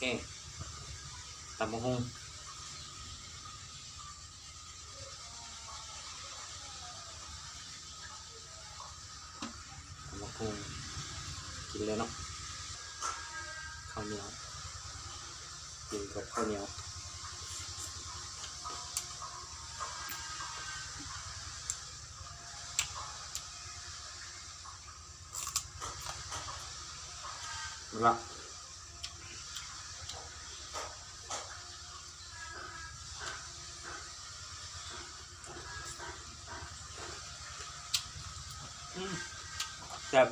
ແກງ ຕຳບັກຫຸ່ງ ຕຳບັກຫຸ່ງ ກິນເລີຍເນາະ ເຂົ້າໜຽວ ກິນກັບເຂົ້າໜຽວ. ລະ ອືມ ແຊບ.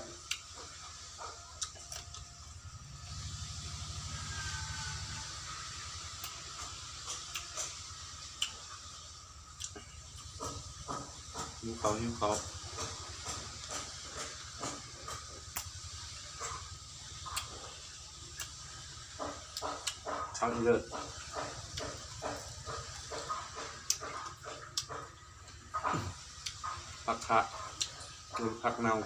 ຫິວເຂົ້າ ຫິວເຂົ້າ ເຂົ້າອີເລີດ ຜັກຂະ ຫຼື ຜັກເນົ່າ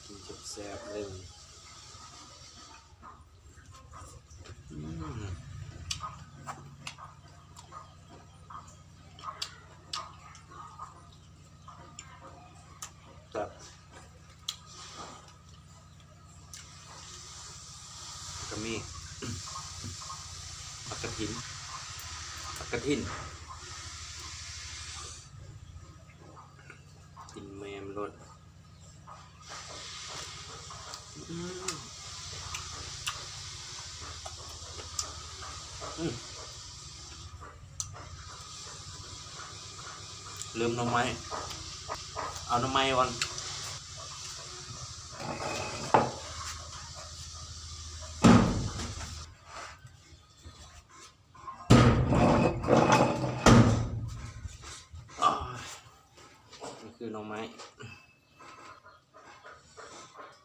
ກິນແຊບໆເລີຍ. ອືມ ແຊບ ແລ້ວກໍມີ ຜັກກະຖິນ ຜັກກະຖິນ ກິນແໝມໂລດ. ອືມ ອືມ ລືມໜໍ່ໄມ້ ເອົາໜໍ່ໄມ້ກ່ອນ. ນີ້ຄືໜໍ່ໄມ້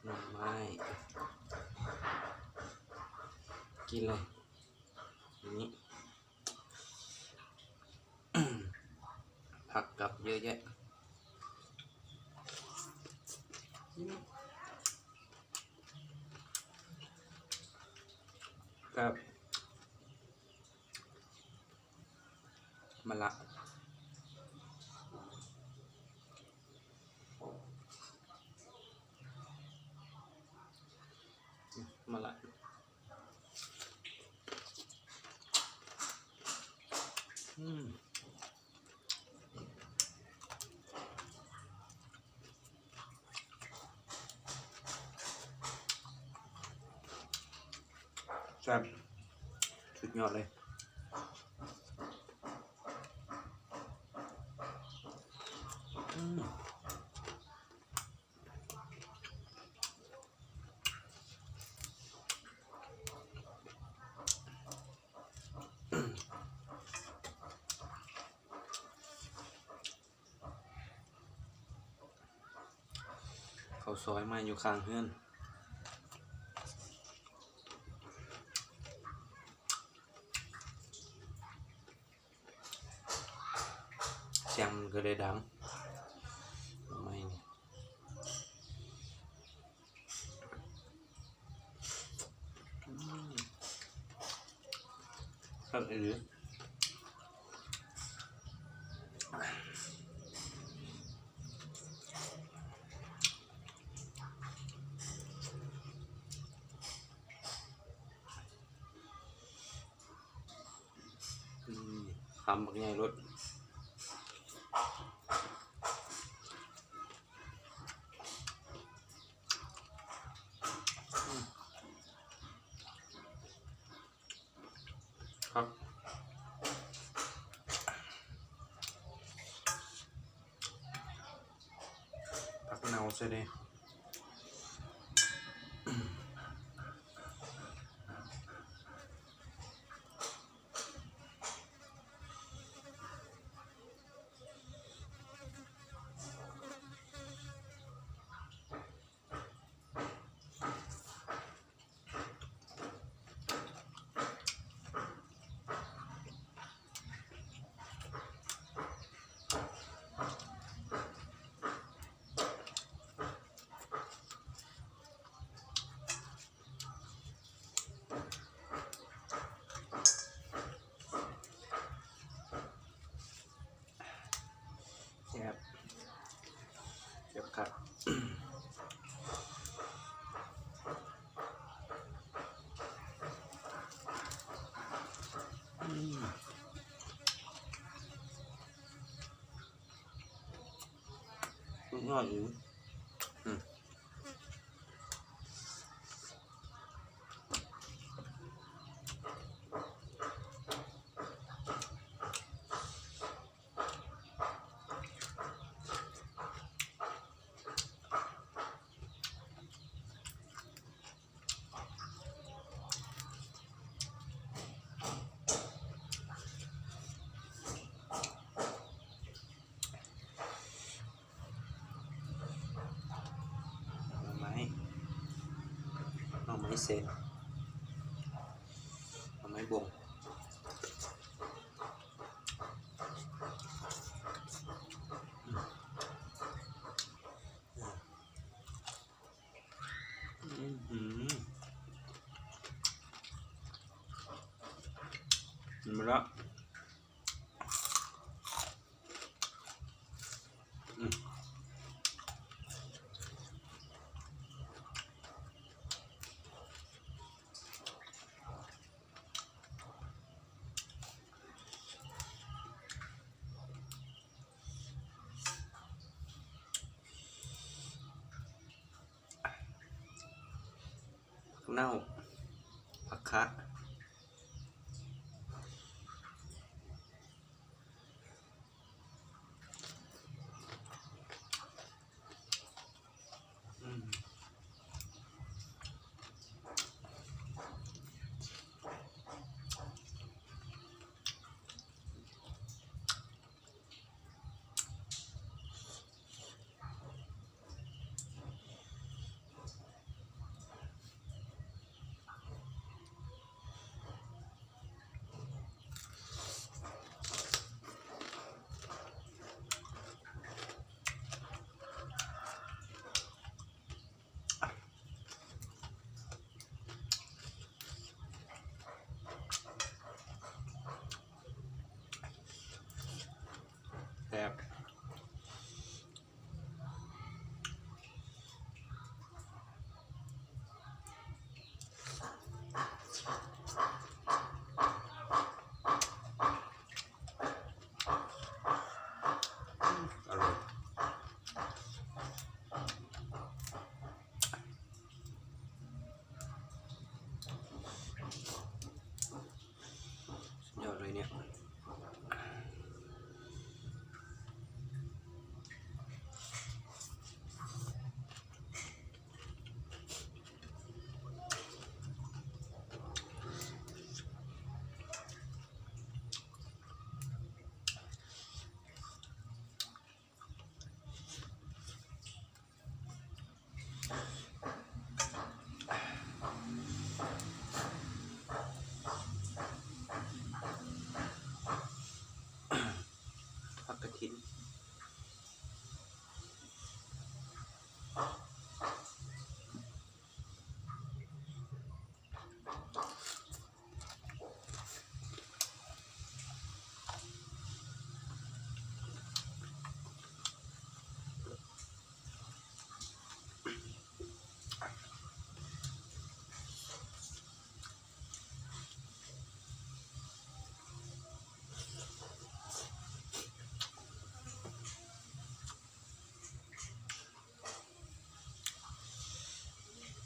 ໜໍ່ໄມ້ ກິນເລີຍ ນີ້ ຜັກກັບເຍອະແຍະ ກັບ ມະລະ ມະລະ ອືມ ແຊບ ສຸດຍອດເລີຍ. ອືມ ເຂົ້າຊອຍມາຢູ່ຂ້າງເຮືອນ ສຽງມັນກໍເລີຍດັງ ໜໍ່ໄມ້ນີ້. ອືມ ຄັກອີ່ຫຼີ. ອືມ ຄຳບັກໃຫຍ່ໂລດ. ຄັກ ຜັກເນົ່າໃສ່ແດ່. ອ ຄັກ ອືມ ສຸດຍອດອີ່ຫຼີ ອືມ. ໜໍ່ໄມ້ ໜໍ່ໄມ້ເສັ້ນ ໜໍ່ໄມ້ບົງ ອືມ ອືມ ກິນໝົດລະ. ເນົ່າ ຜັກຂະ ອືມ. ແຊບ. ຍອດເລີຍເນຍ. ຜັກກະຖິນ.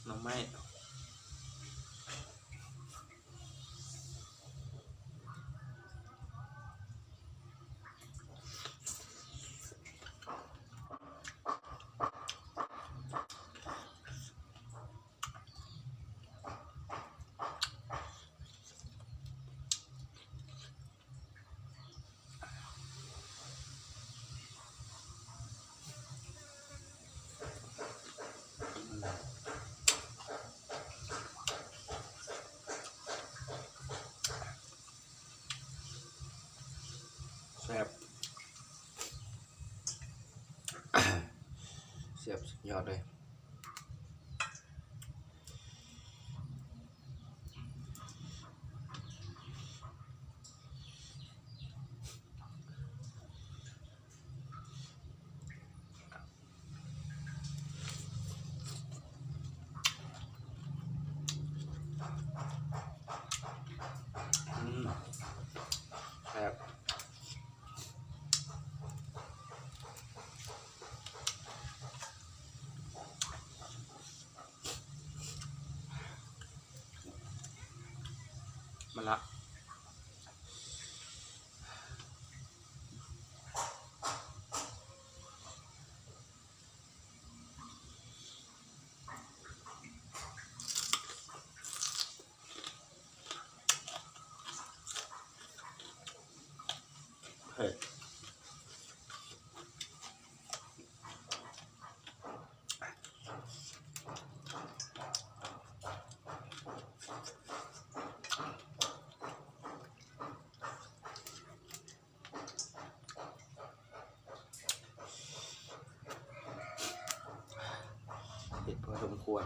ໜໍ່ໄມ້. ແຊບ ແຊບສຸດຍອດເລີຍ. ອ ລະ ເຜັດ. ເຜັດພໍສົມຄວນ.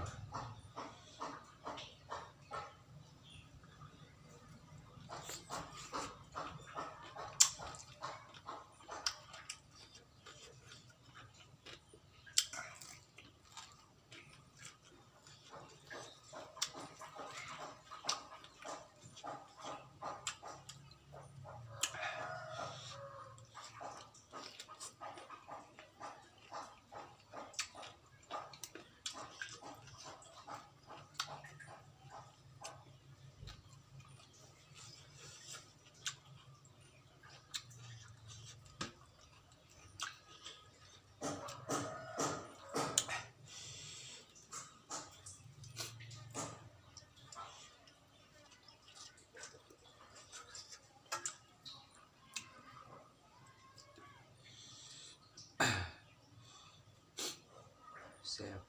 ແຊບ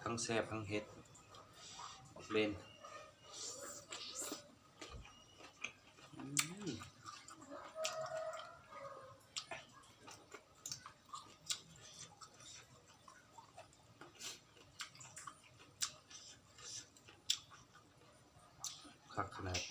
ທັງແຊບທັງເຜັດ ບັກເບັນ. ອືມ ຄັກຂະໜາດ.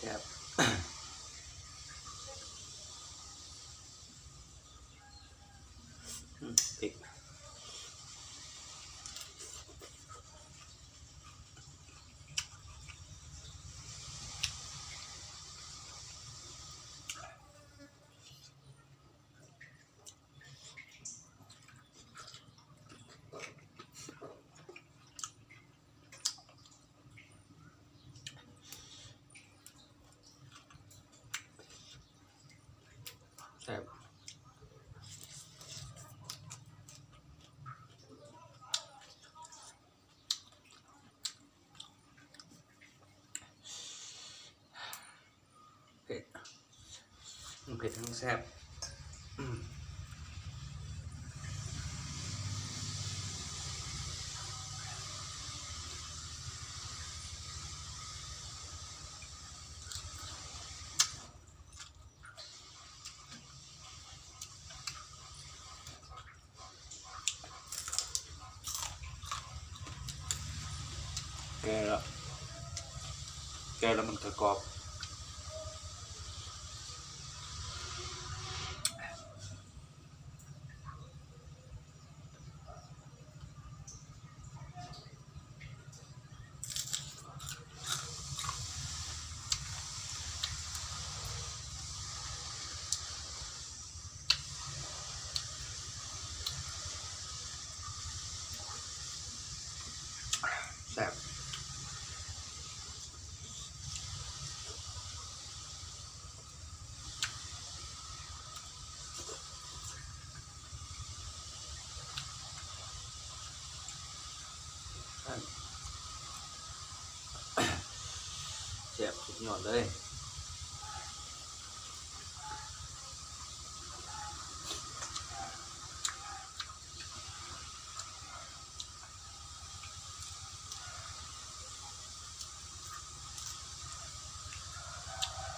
ແຊບ ອືມ ເຜັດ. ແຊບ. ເຜັດ ທັງເຜັດທັງແຊບ. ແກ່ລະ ແກ່ລະມັນກະກອບ. ແຊບ. ຍອດເລີຍ.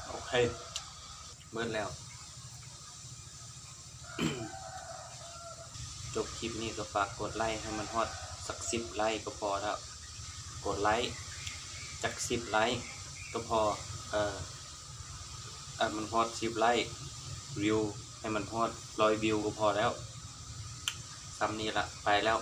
ໂອເຄ ເບິດແລ້ວ. ຈົບຄລິບນີ້ກໍຝາກກົດໄລ້ໃຫ້ມັນຮອດສັກສິບໄລ້ກໍພໍແລ້ວ. ກົດໄລ້ຈັກສິບໄລ້ກໍພໍ ເອີ ໃຫ້ມັນຮອດສິບໄລ້ ວິວໃຫ້ມັນຮອດຮ້ອຍວິວກໍພໍແລ້ວ. ສ່ຳນີ້ລະ ໄປແລ້ວ.